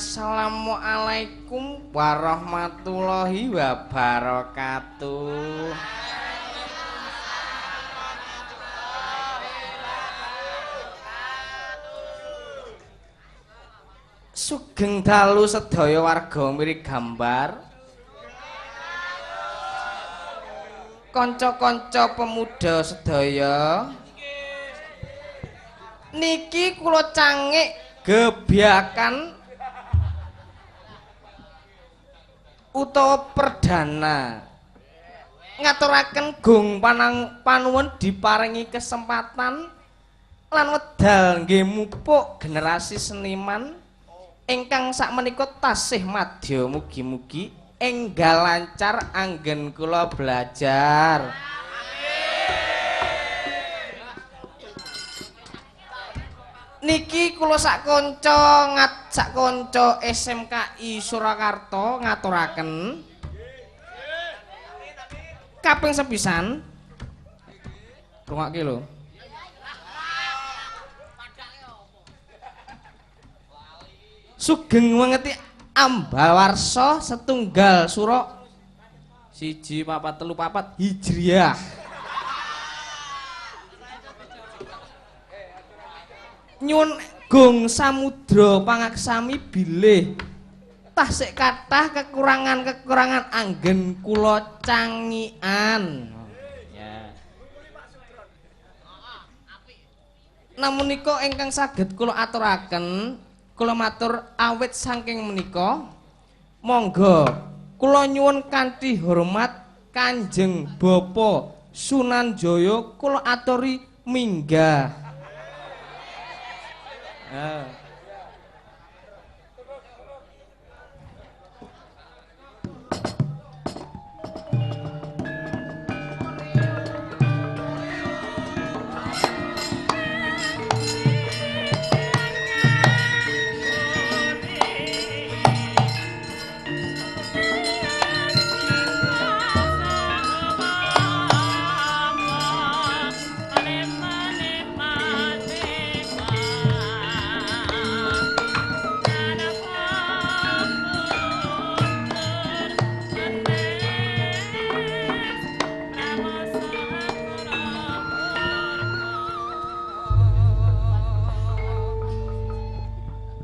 Assalamualaikum warahmatullahi wabarakatuh. Sugeng dalu sedaya warga Mirigambar. Kanca-kanca pemuda sedaya. Niki kula cangik gebyakan utawa perdana ngaturaken gung panuwun diparingi kesempatan lan wedal nggih mupuk generasi seniman ingkang sakmenika tasih madya, mugi-mugi enggal lancar anggen kula belajar. Niki kula sak kanca sak kanca SMKI Surakarta ngaturaken kaping sepisan. Rungokke lho. Sugeng wengeti ambawarsa setunggal sura 1 4 3 4 Hijriah. Nyuwun gung samudra pangaksami bilih tasik kathah kekurangan-kekurangan anggen kula cangian. Ya. Namun nika ingkang saged kula aturaken, kula matur awit saking menika, monggo kula nyuwun kanthi hormat Kanjeng Bapak Sunan Jaya kula aturi minggah.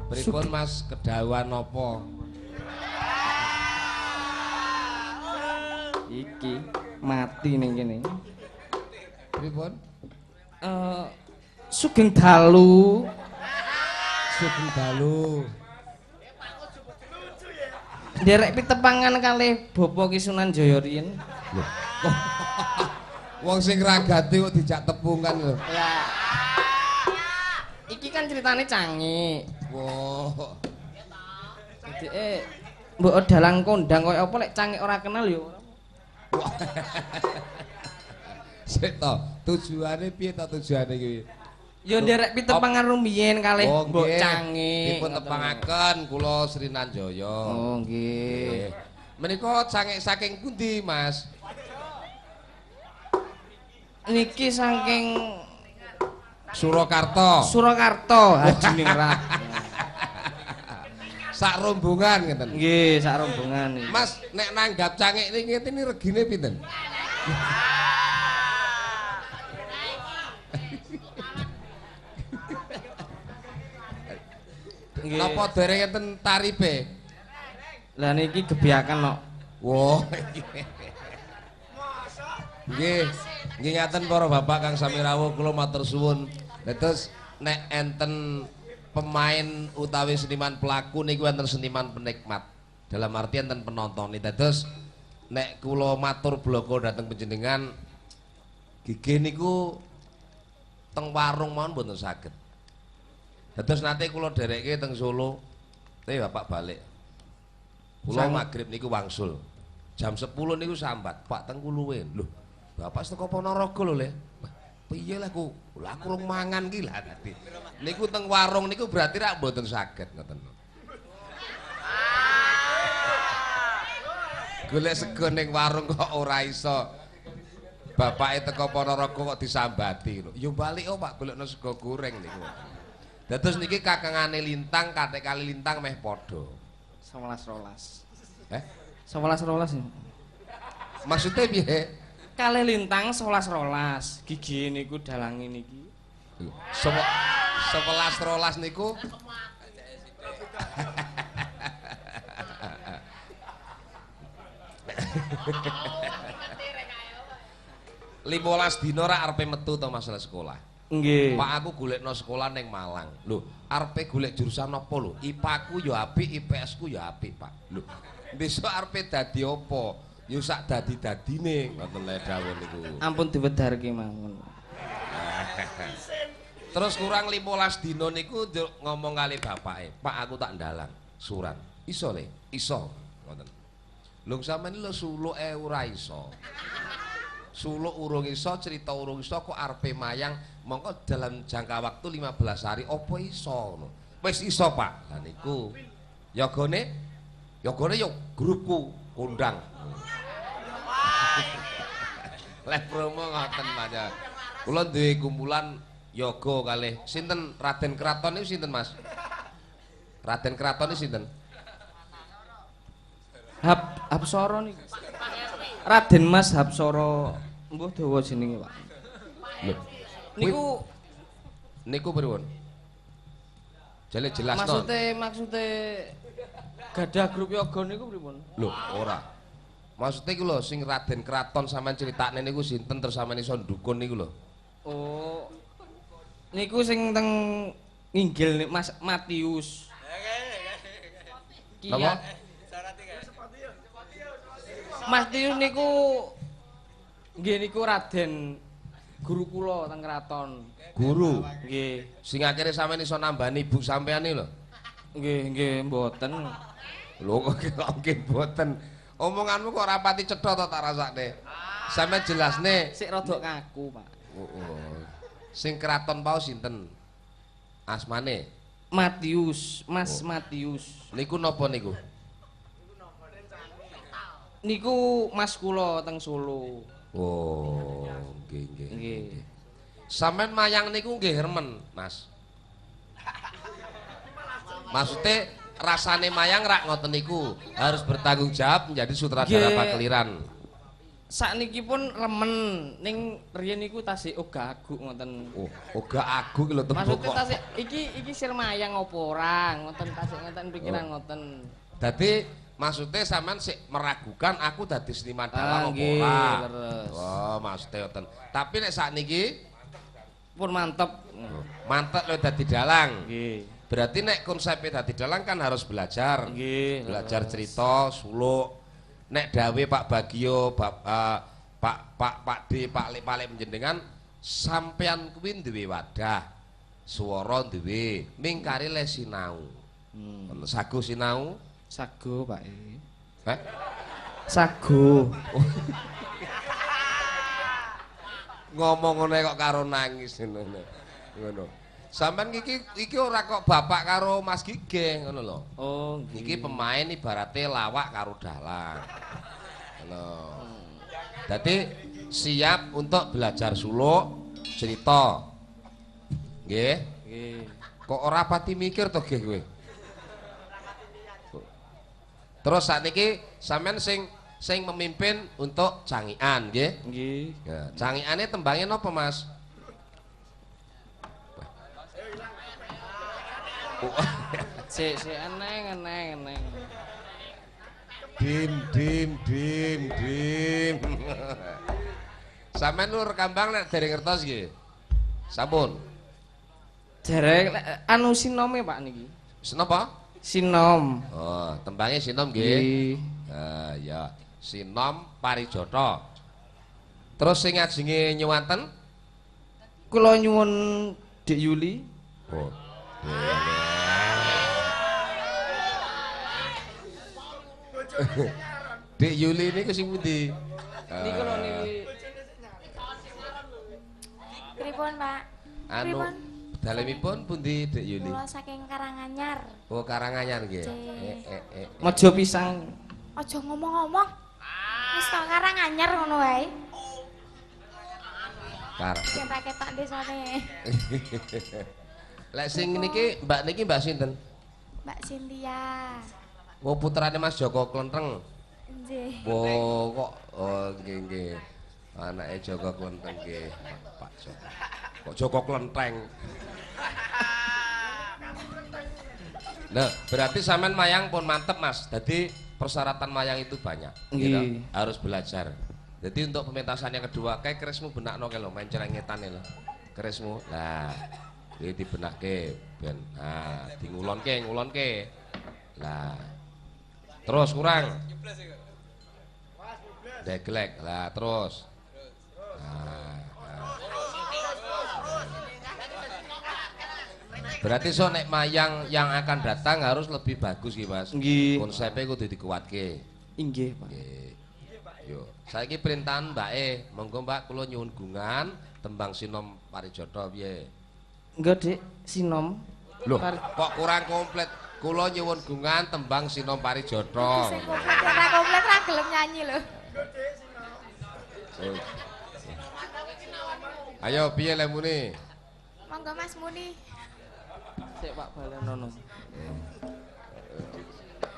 Pripun Mas kedawuhan napa? Iki mati ning kene. Pripun? Sugeng dalu. Sugeng dalu. Nderek pitepangan kalih Bapak Ki Sunan Jaya riyin. Lho. Wong sing ragate kok dijak tepungan lho. Ya. Iki kan ceritane cangik. Wah. Dadi mbok dalang kondang koyo apa lek cangik ora kenal ya. Sik to, tujuane piye to tujuane iki? Ya nderek pitepangan rumiyin kalih mbok cangik. Dipun tepangaken kula Sri Nanjaya. Oh nggih. Menika cangik saking pundi, Mas? Niki saking Surakarta. Surakarta Hadiningrat. Sak rombongan ngeten. Nggih, sak rombongan iki. Mas, nek nanggap cangik niki ngeten regine pinten? Nggih. Napa dereng enten tarife? Lah niki gebyakan kok. Wah. Nggih. Nggih ngaten para bapak kang sami rawuh kula matur suwun. Terus nek enten pemain utawi seniman pelaku niku enten seniman penikmat. Dalam arti enten penonton. Terus nek kula matur bloko dhateng panjenengan gigih niku teng warung mawon mboten saged. Terus nate kula dherekke teng Solo, tapi bapak balik. Kula magrib niku wangsul. Jam 10 niku sambat, Pak teng kuluwe. Lho, bapak teko Ponorogo lho, Le. Piye lah ku? Lah aku rung mangan ki lah dadi. Niku teng warung niku berarti rak mboten saged ngoten. Golek sego ning warung kok ora iso. Bapake teko Ponorogo kok disambati lho. Ya balik oh Pak golekno sego goreng niku. Dados niki kakangane Lintang kathek kali Lintang meh padha. 11 rolas. Eh? 11 rolas. Maksudnya piye? Kalih Lintang 11 rolas. Gigi niku dalange niki. 11 rolas niku. Limolas dina rak arepe metu to masalah sekolah. Nggih. Pak aku golekno sekolah ning Malang. Lho, arepe golek jurusan apa lho? IPA ku ya apik, IPS ku ya apik, Pak. Lho, besok arepe dadi apa? Ya sak dadi-dadine, ngoten lho dawuh niku. Ampun diwedarke mawon. Terus kurang 15 dina niku ngomong kali bapake, "Pak, aku tak ndalang surat." Iso le? Iso, ngoten. Lho sampeyan lho suluke ora iso. Suluk urung iso, cerita urung iso kok arepe mayang mongko dalam jangka waktu 15 hari apa iso ngono. Wis iso, Pak. Lah niku. Yogane yogane yo grupku kondang. Leh promo ngoten Mas. Kula duwe kumpulan yoga kalih sinten Raden Kraton niku sinten, Mas? Raden Kraton niku sinten? Hapsara niku. Raden Mas Hapsara mbuh dawa jenenge, Pak. Lho. Niku niku pripun? Jale jelas to. Maksude gadah grup yoga niku pripun? Lho, ora. Maksude iku lho sing Raden Kraton sampean critakne niku sinten terus sampean iso ndukun niku lho. Oh. Niku sing teng nginggil Mas Matius. Napa? Matius niku nggih niku Raden guru kula teng kraton. Guru? Nggih. Sing akhire sampean iso nambani ibu sampean iki lho. Nggih, nggih mboten. Lho kok nggih mboten. Omonganmu kok ora pati cetha to tak rasakne. Sampeyan jelasne sik rada kaku, Pak. Oh. Sing kraton pau sinten? Asmane? Matius, Mas Matius. Niku napa niku? Niku mas kula teng Solo. Oh, nggih nggih. Nggih. Sampeyan mayang niku nggih remen, Mas. Maksudnya rasane mayang rak ngoten niku, harus bertanggung jawab menjadi sutradara pakeliran. Sakniki pun remen ning riyen niku tasih ogah aguk ngoten. Oh, ogah aguk lho tembok. Maksudnya tasih iki sir mayang apa ora ngoten tasih ngoten pikiran ngoten. Dadi maksudnya sampean sik meragukan aku dadi seniman dalang apa ora. Oh, maksudnya ngoten. Tapi nek sakniki pun mantep. Mantep lho dadi dalang. Nggih. Berarti nek konsepnya dadi dalang kan harus belajar. Nggih. Belajar cerita, suluk. Nek dawe Pak Bagio, Pak D, Pak Lek Pak Lek panjenengan sampean kuwi duwe wadah. Swara duwe, ming kari le sinau. Sago sinau? Sago, Pak. Heh? Sago. Ngomong ngene kok karo nangis ngono. Ngono. Sampeyan iki ora kok bapak karo Mas Gigih ngono lho. Oh, nggih. Iki pemain ibarate lawak karo dalang. Ngono. Dadi siap untuk belajar suluk, cerita. Nggih. Nggih. Kok ora pati mikir to nggih kowe? Terus sakniki sampean sing memimpin untuk cangikan nggih? Nggih. Ya, cangikane tembange napa, Mas? Sik sik eneng eneng eneng. Dim dim dim dim. Sampeyan lur kambang nek dereng ngertos nggih. Sampun. Dereng anu sinome Pak niki. Sinapa? Sinom. Oh, tembange sinom nggih. Ah ya, Sinom Parijata. Terus sing ngajenge nyuwanten kula nyuwun Dik Yuli. Oh. Dik Yuli niku sing pundi? Niku lho niki. Pripun, Pak? Anu dalemipun pundi Dik Yuli? Kula saking Karanganyar. Oh, Karanganyar nggih. Mojo pisang. Aja ngomong-ngomong. Wis to Karanganyar ngono wae. Kar. Ketok-ketok desane. Lek sing niki Mbak niki Mbak sinten? Mbak Cynthia. Oh, putrane Mas Joko Klenteng. Nggih. Oh, kok oh nggih nggih. Anake Joko Klenteng nggih, Pak Joko. Kok Joko Klenteng. Nah, berarti sampean mayang pun mantep, Mas. Jadi persyaratan mayang itu banyak, gitu. Harus belajar. Jadi untuk pementasan yang kedua, kayak kerismu benakno kae lho, main cerengetane lho. Kerismu. Lah, iki dibenakke ben. Nah, dingulonke, ngulonke. Lah. Terus kurang. Deglek. Lah, terus. Nah. Berarti so nek mayang yang akan datang harus lebih bagus ki, Mas. Nggih. Konsepnya kudu dikuatke. Inggih, Pak. Nggih. Yo, saiki perintahan Mbake, monggo Mbak kula nyuwun gungan tembang Sinom Parijata piye? Enggak, Dik, Sinom. Loh, kok kurang komplit? Kula nyuwun gungan tembang Sinom Parijata. Sing komplit ora komplit ra gelem nyanyi lho. Ayo piye lemune? Monggo Mas Muni. Sik Pak balenono.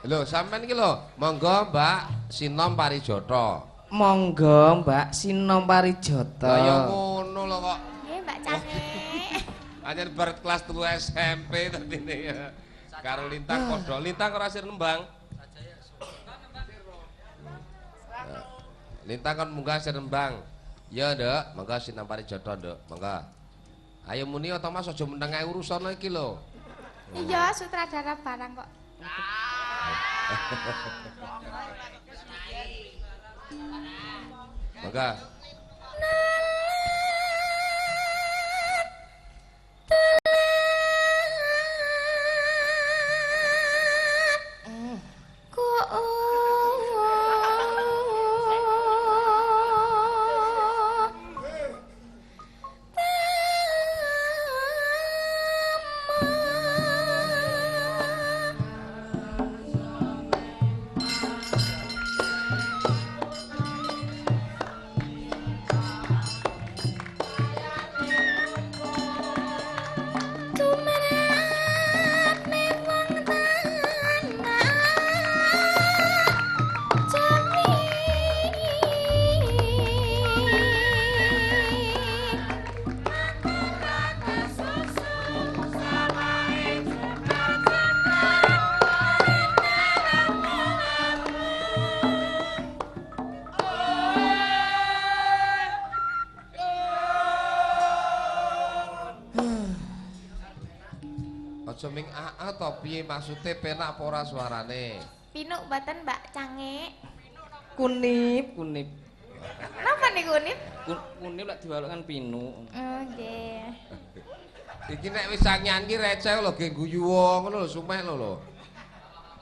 Lho, sampean iki lho, monggo Mbak Sinom Parijata. Monggo Mbak Sinom Parijata. Lah ya ngono lho kok. Nggih, Mbak Cange. Anjen bar kelas 3 SMP tadine ya. Karo Lintang padha. Lintang ora sir nembang. Lintang kon munggah sir nembang. Ya, Nduk, monggo Sinom Parijata, Nduk. Monggo. Ayo muni to Mas aja meneng ae urusan iki lho. Iya, sutradara barang kok. Monggo. Aja ming aa to piye maksude penak apa ora suarane? Pinuk mboten Mbak Cange. Kunip, kunip. Napa niku kunip? Kunip lek diwaluk kan pinuk. Oh nggih. Iki nek wis sangian ki receh lho ge guyu wong ngono lho sumeh lho lho.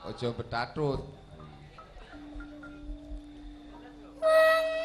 Aja betatut. Thank you.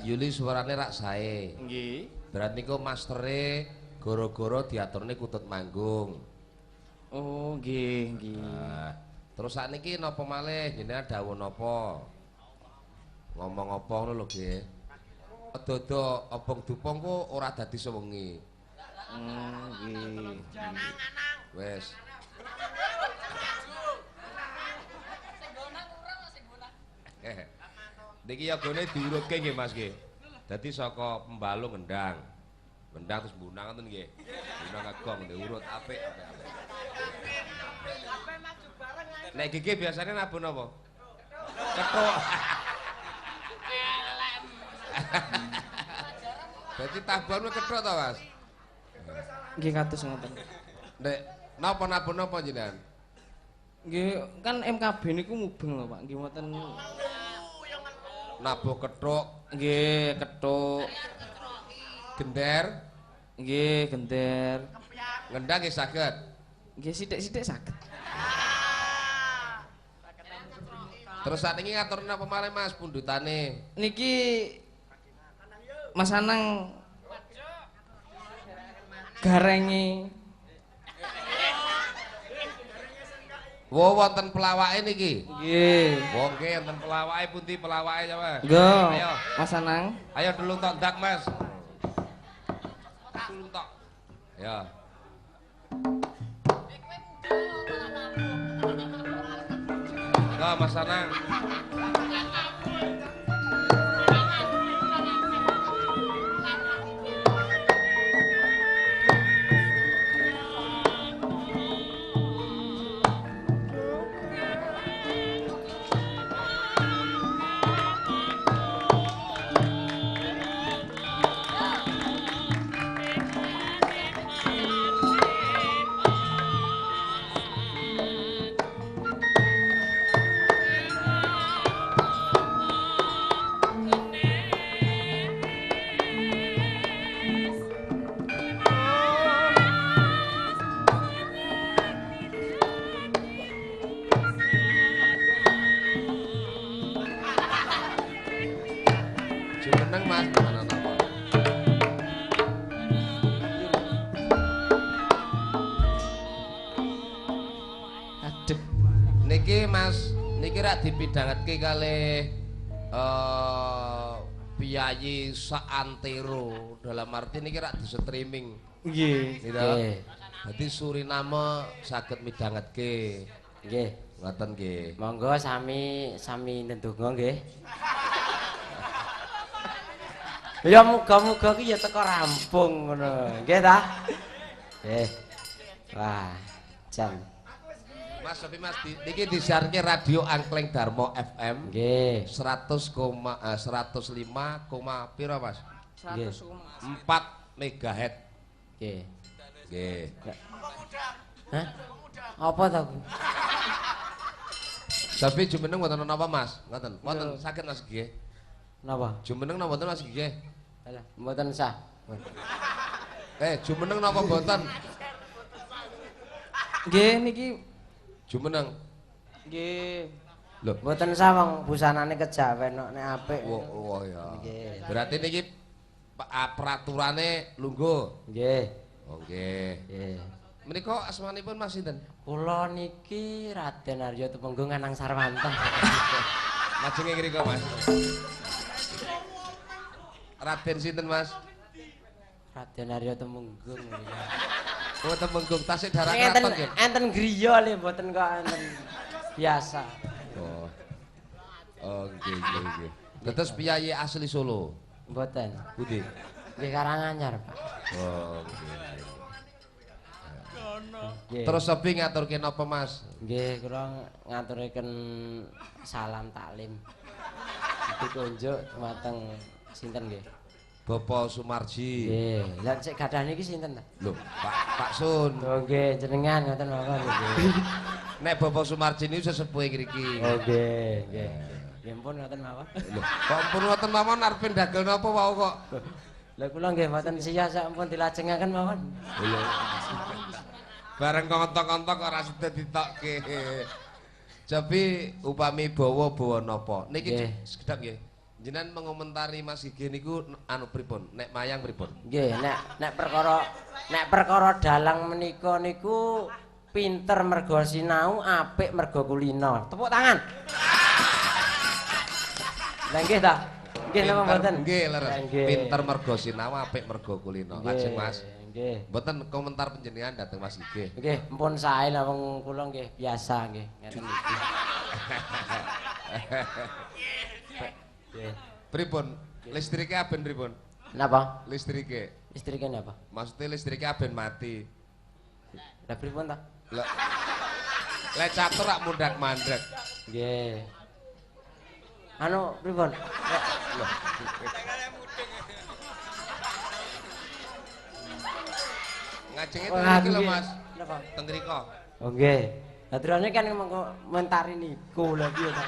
Cak Yuli suarane rak sae. Nggih. Berarti niku mastere goro-goro diaturne kutut manggung. Oh, nggih, nggih. Nah, terus sakniki napa malih jenengan dawuh napa? Ngomong apa ngono lho nggih. Dodo obong dupong ku ora dadi sewengi. Nggih. Wes. Niki yogane diurutke nggih Mas nggih. Dadi saka Pembalung ngendang. Ngendang terus mbunang ngoten nggih. Mbunang kagong diurut apik apik apik. Nek gigi biasane nabuh napa? Kethuk. Dadi tabuhanmu kethuk ta, Mas? Nggih kados ngoten. Nek napa nabuh napa jenengan? Nggih, kan MKB niku mubeng lho, Pak. Nggih wonten nabuh kethuk. Nggih, kethuk. Gender. Nggih, gender. Ngendang nggih saged. Nggih sithik-sithik saged. Terus sakniki ngaturne napa malih Mas pundhutane? Niki Mas Anang garenge. Wo wonten pelawake niki. Nggih. Wo nggih wonten pelawake pundi pelawake coba? Nggih. Ayo Mas Anang. Ayo dulu tok ndak Mas. Dulu tok. Ya. Nggih Mas Anang. Jumeneng Mas, mana napa? Aduh. Niki Mas, niki rak dipidhangetke kalih piyayi saantero. Dalam arti niki rak di streaming. Nggih. Nggih. Dadi Suriname saged midhangetke. Nggih. Ngoten nggih. Monggo sami sami ndedonga nggih. Ya muga-muga ki ya teko rampung ngono. Nggih ta? Nggih. Wah, jan. Mas Sofi Mas niki disiarke Radio Angkleng Darmo FM. Nggih. 100,105, pira Mas? 100,4 MHz. Nggih. Nggih. Hah? Apa ta ku? Tapi jumeneng wonten napa Mas? Ngoten. Wonten saged Mas nggih. Napa? Jumeneng napa mboten Mas nggih? Alah, mboten sah. Jumeneng napa mboten? Nggih niki jumeneng. Nggih. Lho, mboten sah wong busanane kejawen kok nek apik. Wah, ya. Nggih. Berarti niki peraturane lungguh. Nggih. Oh nggih. Nggih. Menika asmanipun Mas sinten? Kula niki Raden Arya Tumenggung Anang Sarwanto. Majenge ngriko Mas. Raden sinten Mas? Raden Arya Tumenggung. Oh Tumenggung tasik darah kraton nggih. Enten griya le mboten kok enten biasa. Oh. Oh nggih nggih nggih. Terus piyayi asli Solo? Mboten. Pundi? Nggih Karanganyar, Pak. Oh nggih. Terus sepi ngaturke napa Mas? Nggih, kula ngaturaken salam taklim. Dikunjuk dumateng sinten nggih? Bapak Sumarji. Nggih. Lah sik gadah niki sinten ta? Lho, Pak Sun. Oh nggih, jenengan ngoten mawon nggih. Nek Bapak Sumarji niku sesepuhe ngriki. Oh nggih, nggih. Nggih pun ngoten mawon. Lho, kok pun ngoten mawon arepe ndagel napa wau kok? Lha kula nggih mboten sia sampun dilajengaken mawon. Lho. Bareng kontok-kontok ora sida ditokke. Tapi upami bawa-bawa napa? Niki sekedap nggih. Jenengan mengomentari Mas Gigi niku anu pripun? Nek mayang pripun? Nggih, nek perkara dalang menika niku pinter mergo sinau, apik mergo kulino. Tepuk tangan. Lah nggih ta? Nggih napa mboten? Nggih, leres. Pinter mergo sinau, apik mergo kulino. Lajeng Mas. Nggih. Mboten komentar panjenengan dhateng Mas Gigi. Nggih, mpun sae lah wong kula nggih biasa nggih ngeten iki. Nggih. Pripun? Listrike aben pripun? Napa? Listrike. Listrike napa? Maksudnya listrike aben mati. Lah pripun ta? Lah lek catur rak mundak-mandek. Nggih. Anu pripun? Lho. Ngajenge teng mriki lho Mas. Napa? Teng mriko. Oh nggih. Lah terusane kan ngomentari niku lha piye ta?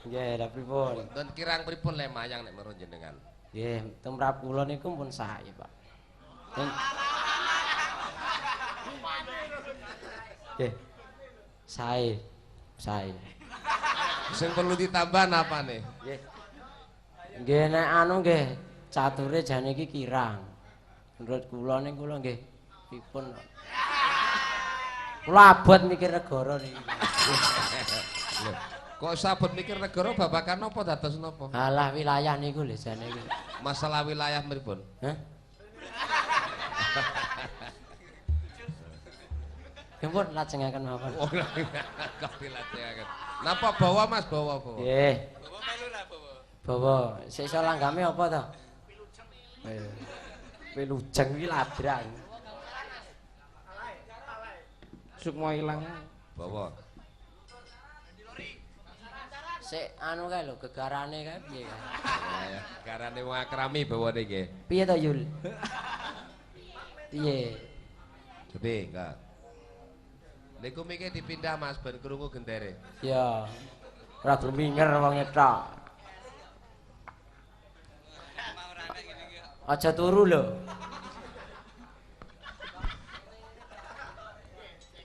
Nggih, lha pripun? Wonten kirang pripun le mayang nek menurut jenengan? Nggih, tumrap kula niku pun sae, Pak. Nggih. Sae. Sae. Sing perlu ditambah napane? Nggih. Nggih nek anu nggih cature jane iki kirang. Menurut kula niku kula nggih pripun. Kula abot mikir negara niki. Lho, kok sabot mikir negara babagan napa dados napa? Alah wilayah niku lho jane iki. Masalah wilayah pripun? Hah? Ya pun lajengaken mawon. Oh, kok dilajengaken. Napa bawa Mas, bawa bawa. Nggih. Bawa melu ra bawa? Bawa. Sik iso langgame apa to? Pilujeng. Pilujeng iki ladrang. Sukma ilang. Bawa. Sik anu kae lho gegarane kae piye kae? Gegarane wong akrami bawane nggih. Piye to Yul? Piye? Cobi enggak. Niku mike dipindah Mas ben krungu gendere. Ya. Ora gruminger wong tok. Aja turu lho.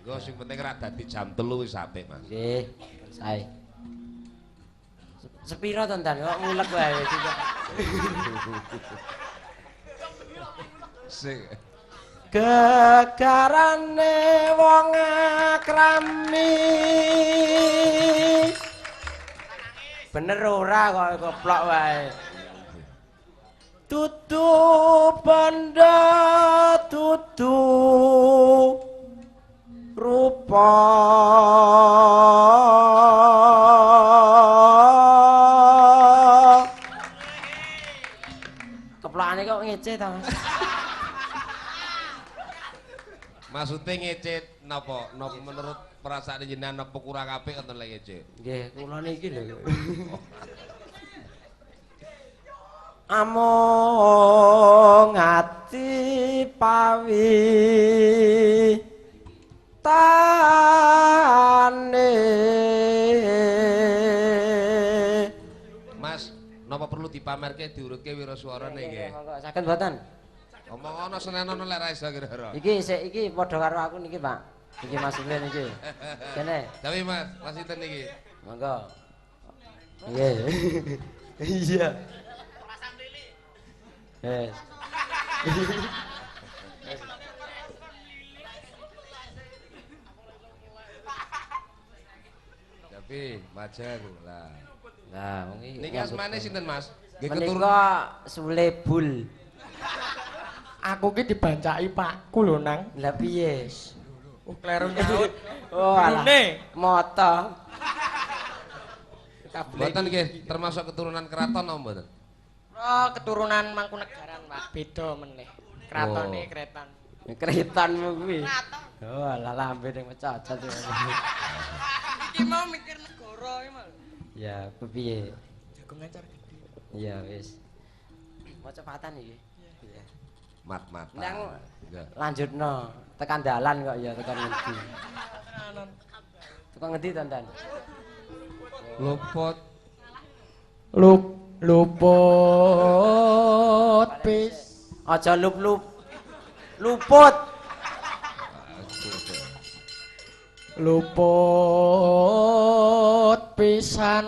Engko sing penting ra dadi jam 3 wis apik Mas. Nggih, sae. Sepiro to Ndan kok mulek wae iki kok. Sing gegarane wong akrami. Bener ora kok goblok wae. Tutu banda tutu rupa. Keplokane kok ngece ta Mas? Maksudnya ngece napa? Napa menurut perasaan jenengan napa kurang apik ngoten lek ngece? Nggih, kula niki lho. Amung ati pawi tane. Mas, napa perlu dipamerke diurutke wiraswarane nggih? Monggo, saged mboten? Omong ana senenono lek ra iso kira-kira. Iki sik iki padha karo aku niki, Pak. Iki Mas Ulin iki. Kene. Tapi Mas, Mas sinten niki? Monggo. Nggih. Iya. Yes. Tapi majeng lah. Lah wong iki. Niki asmane sinten, Mas? Nggih keturunan Sulebul. Aku ki dibancaki pakku lho Nang. Lah piye? Oh kleru nyaut. Oh alah. Moto. Mboten nggih, termasuk keturunan keraton napa mboten? Oh, keturunan Mangkunegaran, Pak. Beda meneh. Kratone kretan. Kretanmu kuwi. Oh, alah lambe ning mecocot. Iki mau mikir negara iki mau. Ya, kepiye? Jagongan cara gede. Ya wis. Maca patan iki. Iya. Mat-matan. Nang lanjutno tekan dalan kok ya tekan ngendi. Tekan ngendi to, Ndan? Luput. Luput pis. Aja lup-lup. Luput. Luput pisan.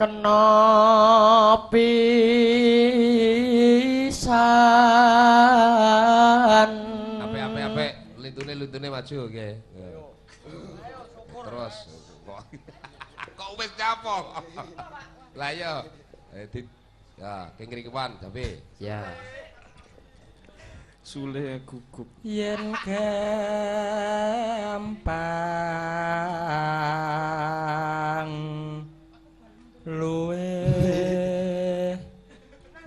Kena pisan. Apik apik apik, lintune maju nggih. Terus kok wis nyapo. Lah iya. Ya, kengrikiwan jabe. Ya. Sule gugup. Yen gampang luwe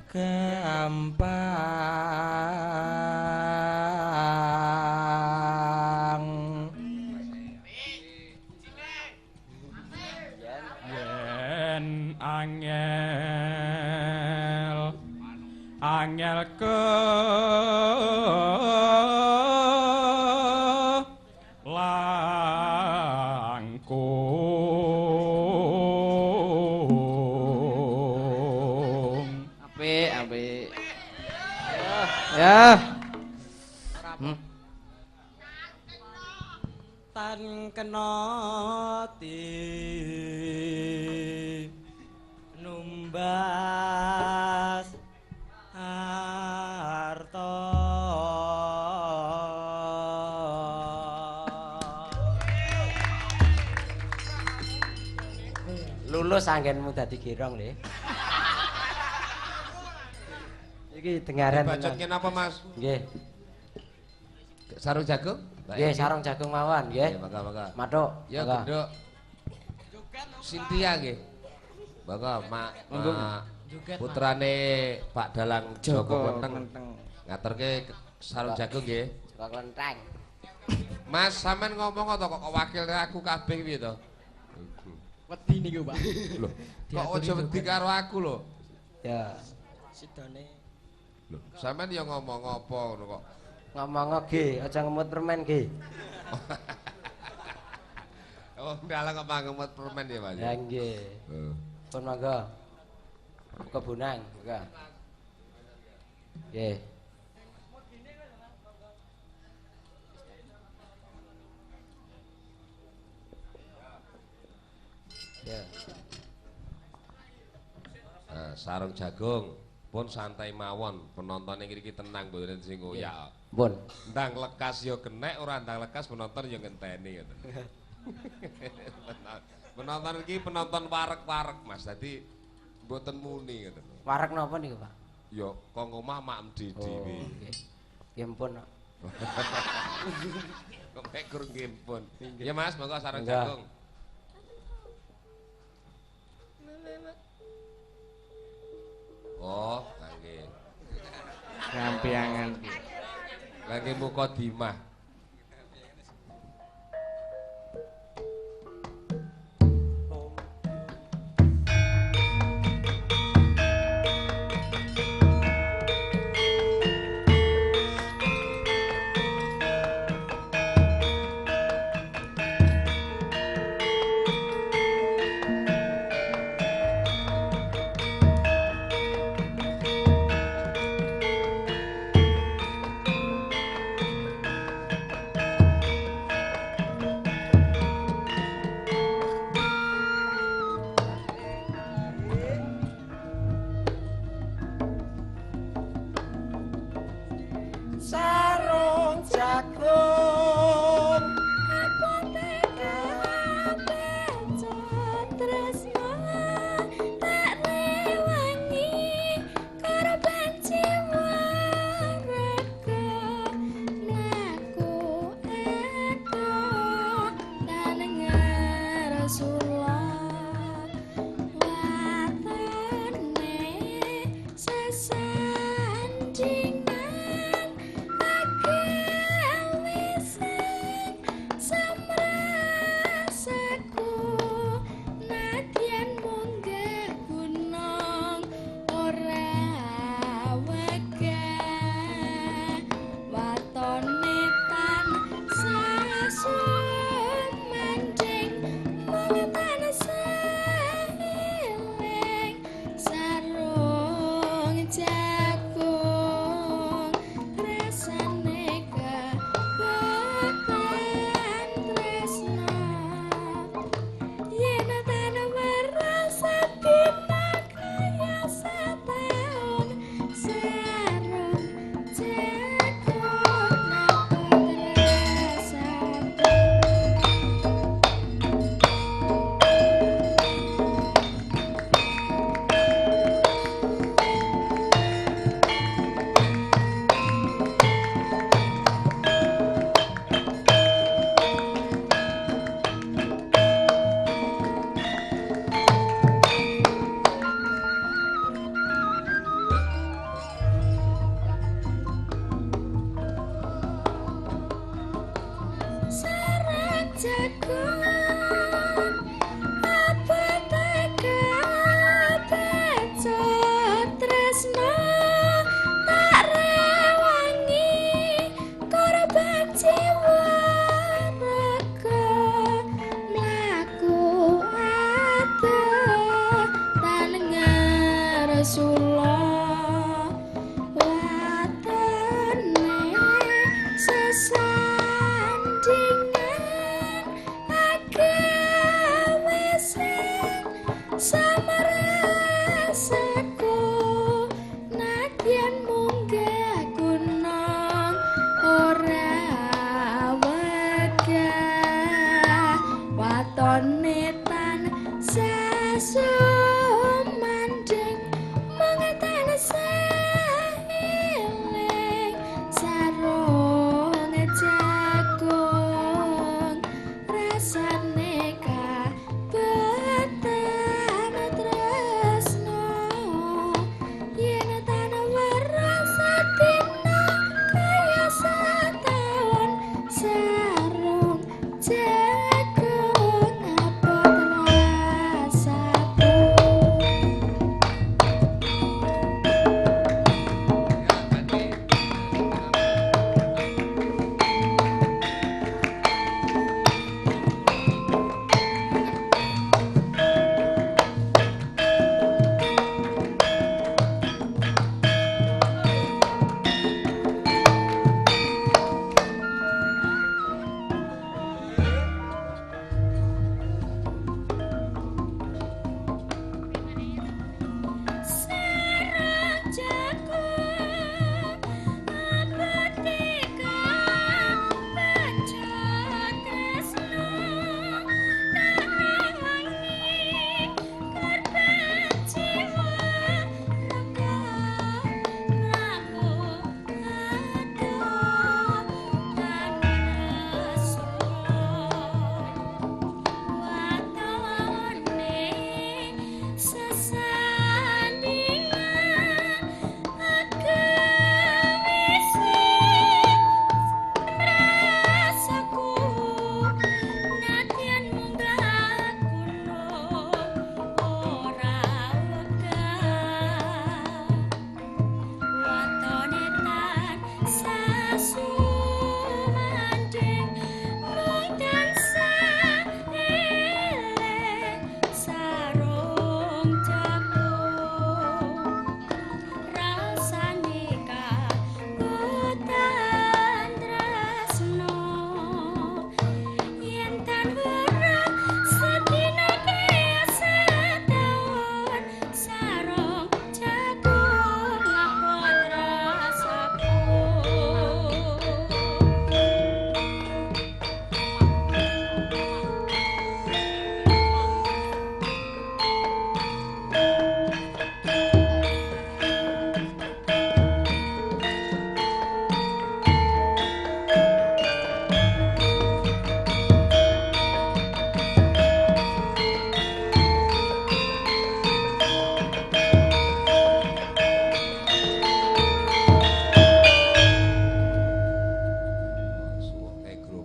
gampang. Yen angel angel ke langkung. Apik apik. Ya. Tan kena ti numbas harta. Lulus anggenmu dadi girong le. Iki dengaran. Dibacutke napa, Mas? Nggih. Sarung jagung? Nggih, sarung jagung mawon nggih. Nggih, mangga-mangga. Mathuk. Ya, genduk. Cynthia nggih. Mangga, Mak. Putrane Pak Dalang Joko Klenteng. Ngaturke sarung jagung nggih. Joko Klenteng. Mas, sampean ngomong to kok wakil aku kabeh piye to? Wedi niku, Pak. Lho, kok aja wedi karo aku lho. Ya. Sidone. Lho, sampean ya ngomong apa ngono kok? Ngomong ge, aja ngemut permen ge. Oh, dalang kok ngemut permen ya, Mas. Ya nggih. Heeh. Pun monggo. Kebunang, monggo. Nggih. Ya. Nah, sarung jagung pun santai mawon, penonton iki tenang mboten sing ngoyak. Pun. Ndang lekas ya kenek, ora ndang lekas penonton ya ngenteni ngoten. Penonton iki penonton warek-warek, Mas. Dadi mboten muni ngoten. Warek napa niku, Pak? Ya kok ngomah maem dhewe. Nggih. Nggih pun. Kok mek gur nggih pun. Ya Mas, monggo sarung jagung. Oh, nggih. Ngampiangan. Kangge mukadimah.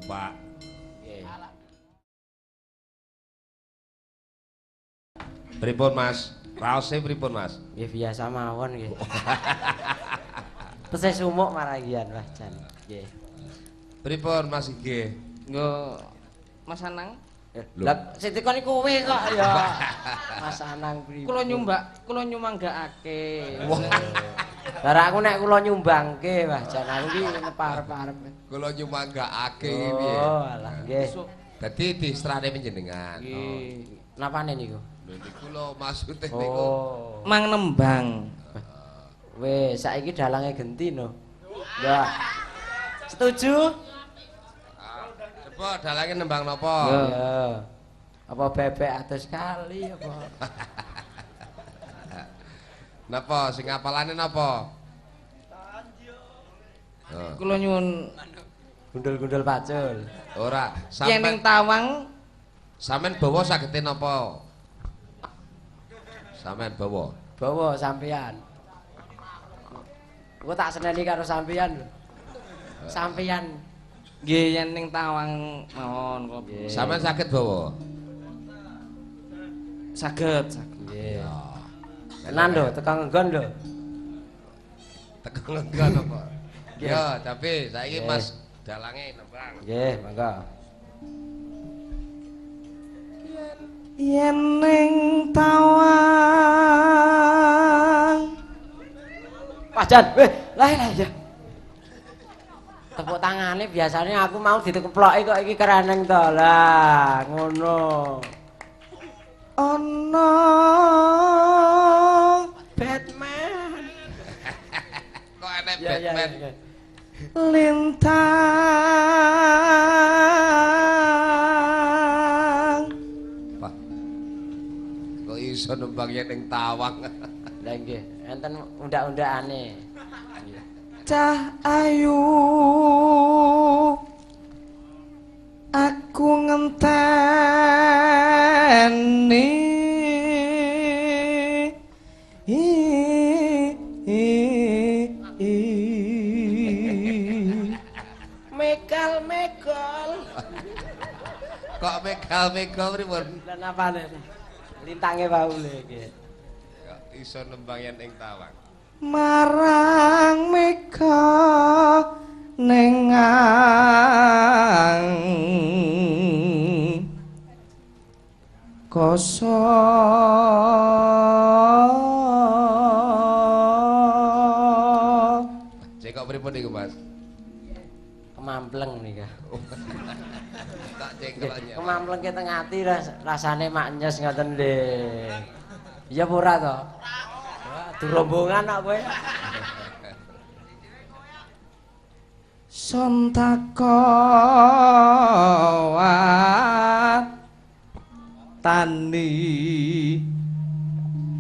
Pak. Nggih. Pripun Mas? Raose pripun Mas? Nggih biasa mawon nggih. Tesih sumuk maragian Mas Jan. Nggih. Pripun Mas Gigih? Nggo Mas Anang. Lah sing tekon iku kowe kok ya. Mas Anang pripun? Kula nyumbak, kula nyumanggakake. Lah aku nek kula nyumbangke Mas Jan, aku iki neparep-arep. Kula nyumanggakake iki piye? Oh, alah nggih. Dadi diserahne panjenengan. Nggih. Napane niku? Lho niku lho maksude niku. Oh. Mang nembang. Wis, saiki dalange genti no. Lah. Setuju? Coba dalange nembang napa? Ya. Apa bebek atus kali apa? Napa sing apalane napa? Kula nyuwun gundul-gundul pacul. Ora, yen ning tawang sampean bawa sagete napa? Sampean bawa. Bawa sampean. Engko tak seneni karo sampean lho. Sampean nggih yen ning tawang mawon kula. Sampean saged bawa? Saged, saged. Nggih. Tenan lho, teko nggon lho. Teko nggon apa? Ya, tapi saiki Mas dalange nembang. Nggih, monggo. Yen ning tawang. Pak Jan, weh, lah lah ya. Tepuk tangane biasanya aku mau ditekeploki kok iki kereneng to. Lah, ngono. Ana Batman. Kok enek Batman? Ya. Lintang. Pak. Kok iso nembang yen ning tawang. Lah nggih, enten undak-undakane. Cah ayu aku ngenteni Megal-megal. Kok megal-megal pripun? Lah napane? Lintange wau lho iki. Kok iso nembang yen ing tawang. Marang mega nengang koso. Cek kok pripun niku Mas? Kemampleng nika. Tak cengkloknya. Kemampleng ke teng ati rasane maknyes ngoten lho. Iya apa ora to? Rombongan kok kowe. Sontako tani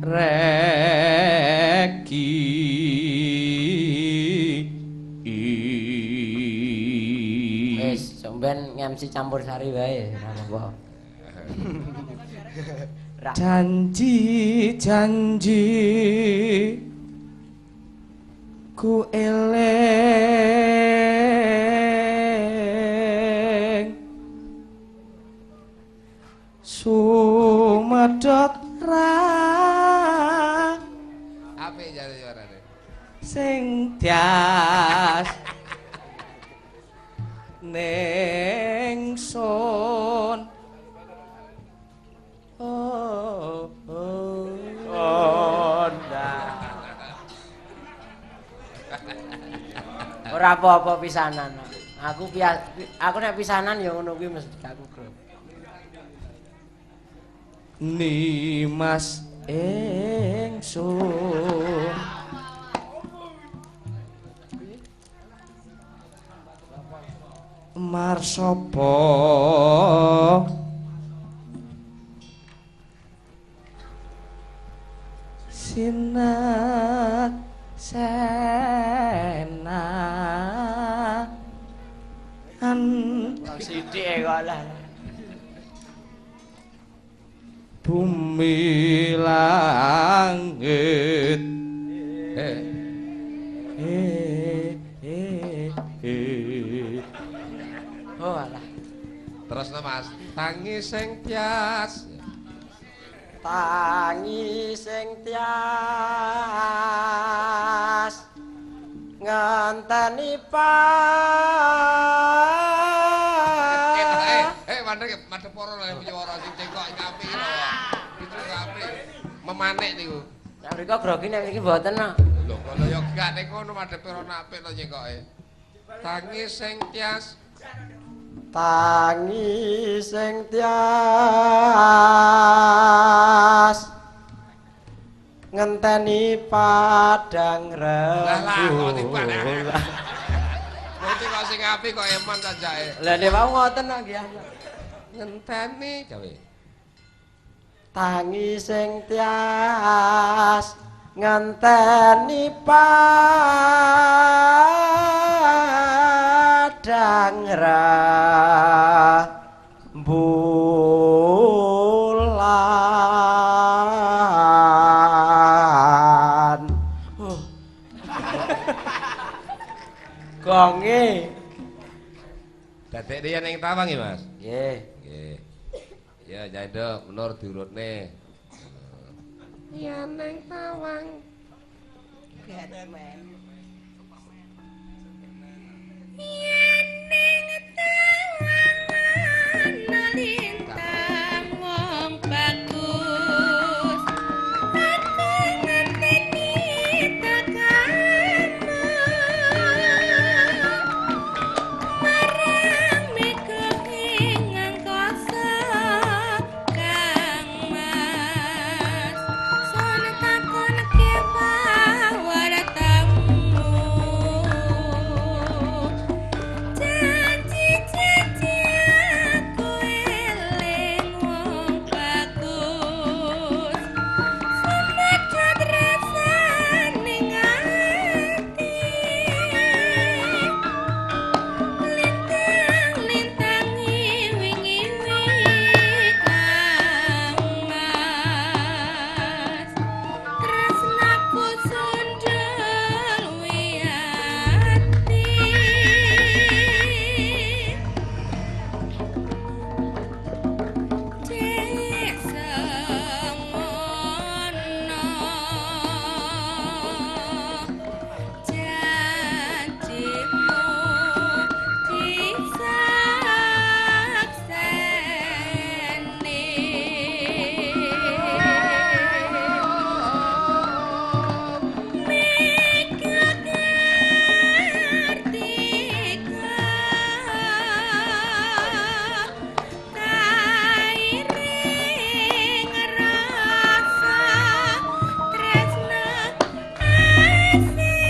regi. Wis, sampean ngemsi campur sari wae, ora apa-apa. Janji janji ku eling sumedhot ra apik jare suarane sing dias ning sun. Oh, oh, oh, nah. Ora apa-apa pisanan. Aku nek pisanan ya ngono kuwi mesti aku grup. Nimas ingsun. Marsapa sinak sena an sithik kok lah. Bumi langit Oh alah. Terusno Mas, tangi sing tias. Tangi sing tias ngenteni pa. Mandek madhep ora lho nyuwara sing cengkok apik lho. Itu apik. Memanik niku. Nek mriko grogi nek mriki mboten no. Lho kono ya gak nek kono madhepe ora apik to cengkoke. Tangi sing tias. Tangi sing tias ngenteni padang Lah lah kok tiba. rembulan. Berarti kok sing apik kok eman sajake. Lah nek wau ngoten kok nggih. Ngenteni gawe. Tangi sing tias ngenteni padang rembulan. Oh. Gonge. Dadek riyen ing Tawang ya, Mas? Nggih. Nggih. Ya, janduk menur diurutne. Ya neng Tawang. Batman. Yen ning tawang ana lintang wong bagus. Aku ngenteni tekamu. Marang mega ing angkasa Kang Mas. Sono takon kepawartamu. Janji-janji aku eling wong bagus. Sumedhut rasane ati. Lintang-lintang iwing-iwing Kang Mas. Tresnaku sundul wiyati. Cek semono janjimu disakseni. Mega Kartika kairing rasa tresna asih.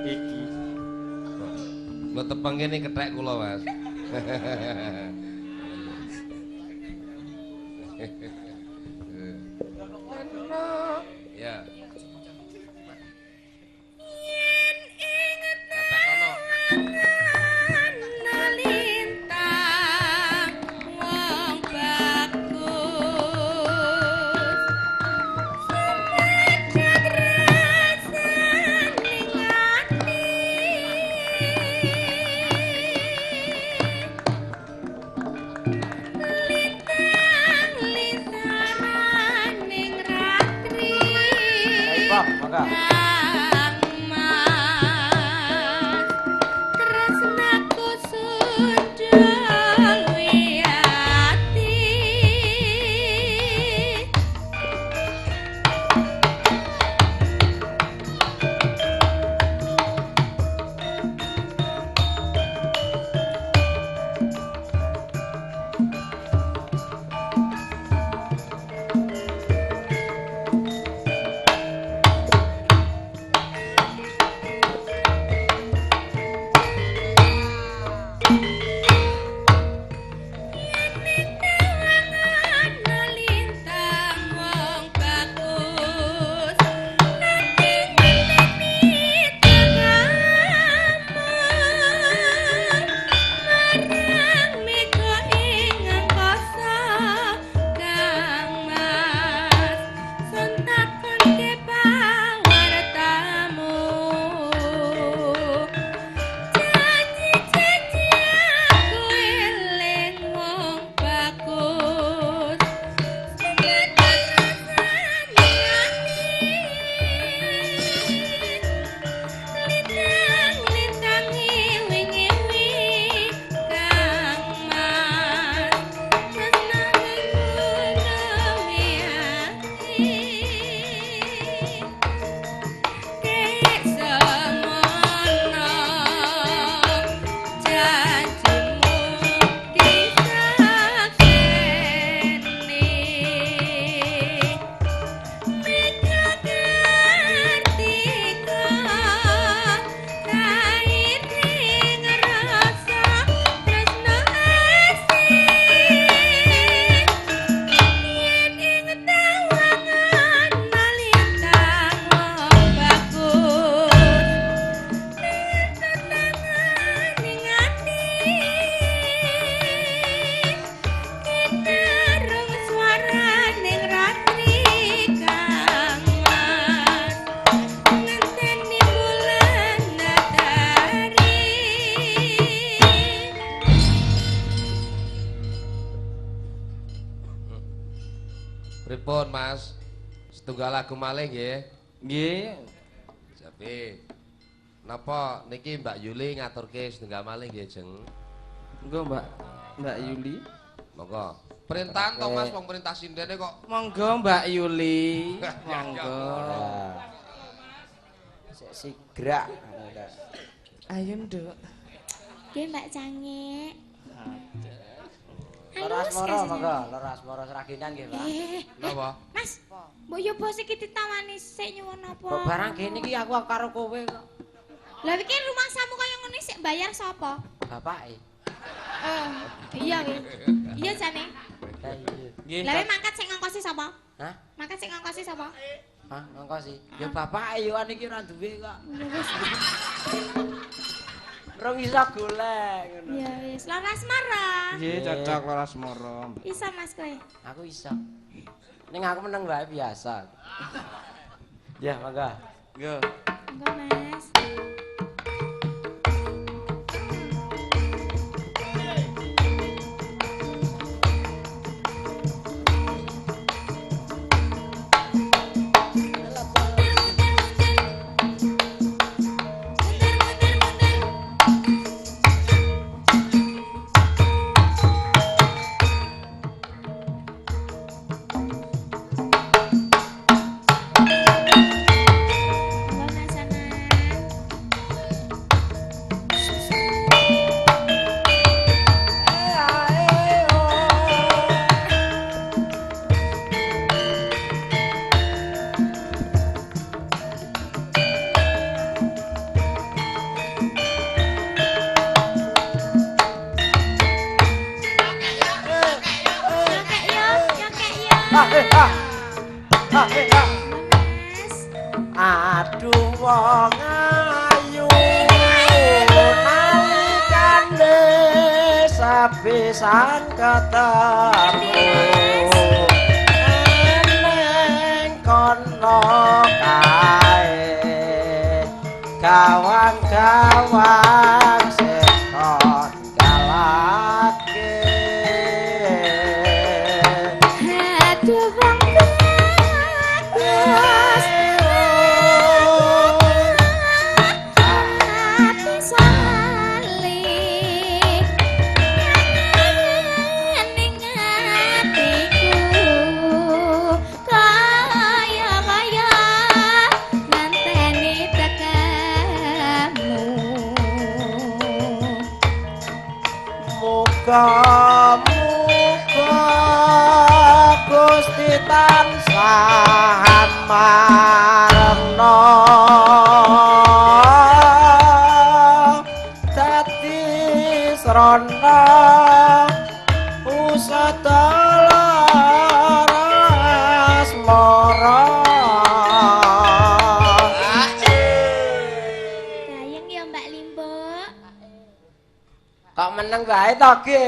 Iki. Kula tepeng kene kethek kula, Mas. Ya. Yen ing Katakono. ana lintang wong bagus. Sumedhut rasane ati. Lintang lintaraning ratri. Ayo, Pak, mangga. Kang Mas, tresnaku sundul wiyati. Setunggal lagu malih nggih. Nggih. Jabe. Napa niki Mbak Yuli ngaturke setunggal malih nggih, Jeng? Monggo Mbak Mbak Yuli. Monggo. Perintahan to Mas, wong perintah sindene kok. Monggo Mbak Yuli. Monggo. Sik sigrak. Ayo, Nduk. Nggih Mbak Cangik. Loro Asmara monggo, Loro Asmara Sragenan nggih, Pak. Napa? Mas, mbok yo bos iki ditawani sik nyuwun apa? Kok barang gene iki aku karo kowe kok. Lah iki rumangsamu kaya ngene sik bayar sapa? Bapake. Iya nggih. Iya jane. Lah iya. Nggih. Lah mangkat sing ngongkosi sapa? Hah? Mangkat sing ngongkosi sapa? Hah, ngongkosi. Ya bapake yo an iki ora duwe kok. Ya wis. Rong iso golek ngono. Ya wis, Loro Asmara. Nggih, cocok Loro Asmara. Iso Mas kowe. Aku iso. Ning aku meneng wae biasa. Ya, monggo. Monggo. Monggo Mas. Monggo Mas Anan. Nyokek yo, nyokek yo. Ah, eh, ah. Ah, eh, ah. Monggo Mas. Aduh wong ayu nalikane sepisan ketemu neng kono kae gawang-gawang sing kon galake. Aduh wong bagus. Ati sali ning atiku kaya-kaya nganteni tekamu. Muga-muga Gusti tansah marengna dadi srana usada lara asmara. Gayeng ya Mbak Limbuk. Kok meneng wae to, Ge?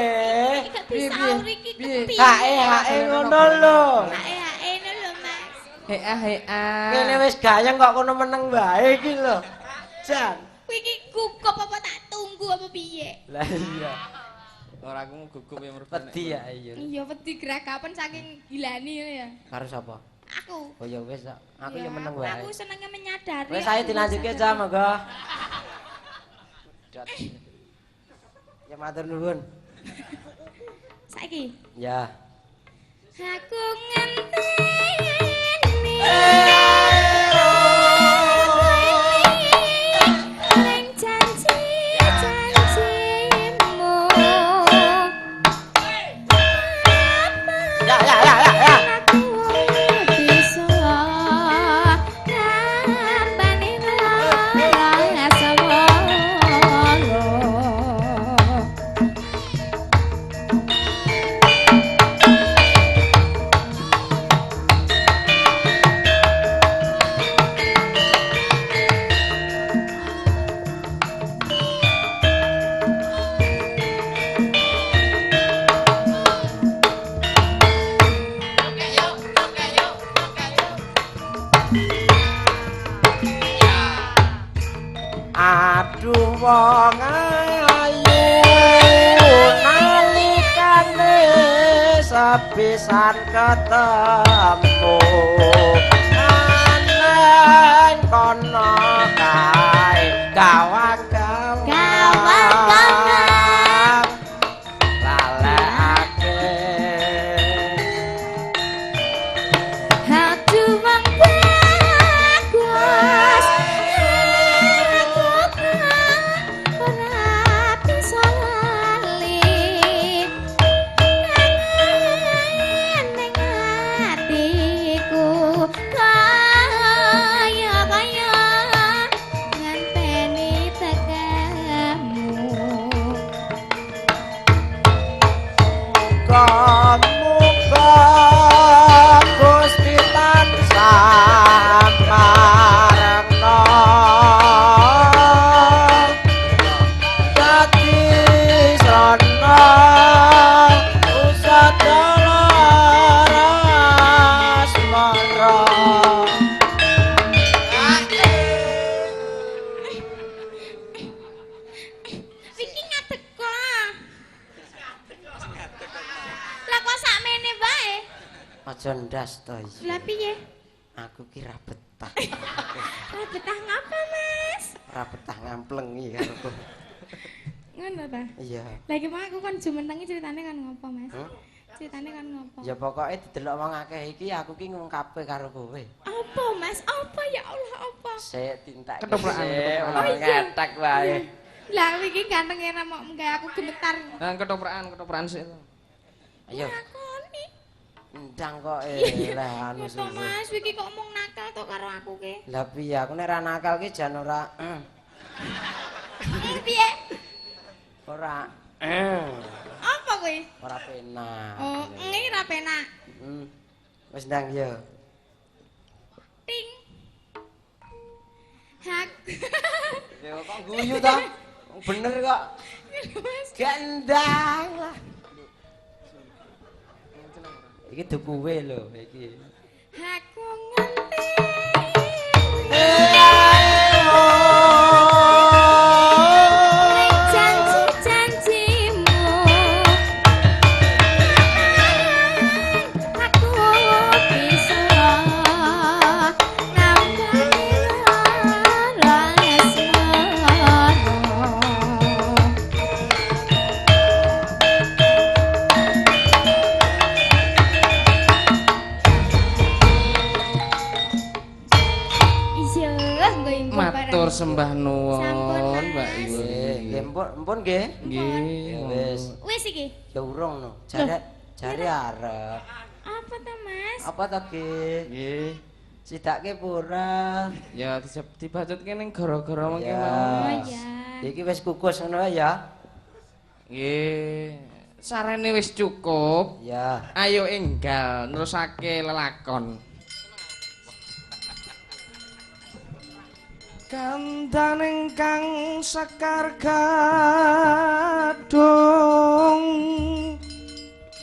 Iki gak disaur iki kepiye? Hae hae ngono lho. Hae hae ngono lho Mas. Hea hea. Kene wis gayeng kok kono meneng wae iki lho. Jan. Kowe iki gugup apa tak tunggu apa piye? Lah iya. Ora aku gugup ya mergo. Wedi ya iya. Iya wedi geragapan saking gilani ya. Karo sapa? Aku. Oh ya wis kok. Aku ya meneng wae. Aku senenge menyadari. Wis ayo dilanjutke aja monggo. Ya matur nuwun. Saiki Ya. aku ngenteni ning janji-janjimu. Ya ya ya ya ya. Aku bisa nambani rasa wolo. Aduh wong ayu nalikane sepisan ketemu. Aja ndas to iki. Lah piye? Aku ki ra betah. Ra betah ngapa, Mas? Ra betah ngamplengi karo kowe. Ngono ta? Iya. Lah iki mau aku kon jumenengi ceritane kon ngopo, Mas? Hmm? Ceritane kon ngopo? Ya pokoke didelok wong akeh iki aku ki ngungkape karo kowe. Apa, Mas? Apa ya Allah, apa? Sik tintak. Ketoprakan, ketoprakan. Ora Oh, iya. ngetek wae. Lah iki gantenge ra mok nggawe aku gemetar. Nah, ketoprakan sik. Ayo, Lakoni. ndang kok lah anu Ya toh, suwe. Mas, iki kok mung nakal to karo aku ki. Lah piye aku nek ra nakal ki jan ora Piye? ora Apa kuwi? ora penak. Oh, ngene ra penak. Wis ndang ya. Ting. Hak. Ya kok guyu ta? Bener kok. Mas. Gendang lah. Iki dukuwe lho iki. Aku ngenteni janji-janjimu. Aku bisa nambani lara asmara. Iya, nggo Matur sembah Sampun, nuwun, Mas. Mbak Yuli. Nggih, nggih empun nggih. Nggih. Ya wis. Wis iki. Ya urung no. Jare jare arep. Apa ta, Mas? Apa ta ki? Nggih. Sidake pura. Ya dibacutke ning gara-gara mengke Ya. mau. Oh iya. Iki wis kukus ngono wae ya. Nggih. Sarene wis cukup. Ya. Ayo enggal nerusake lelakon. Kandhane kang sekar gandeng.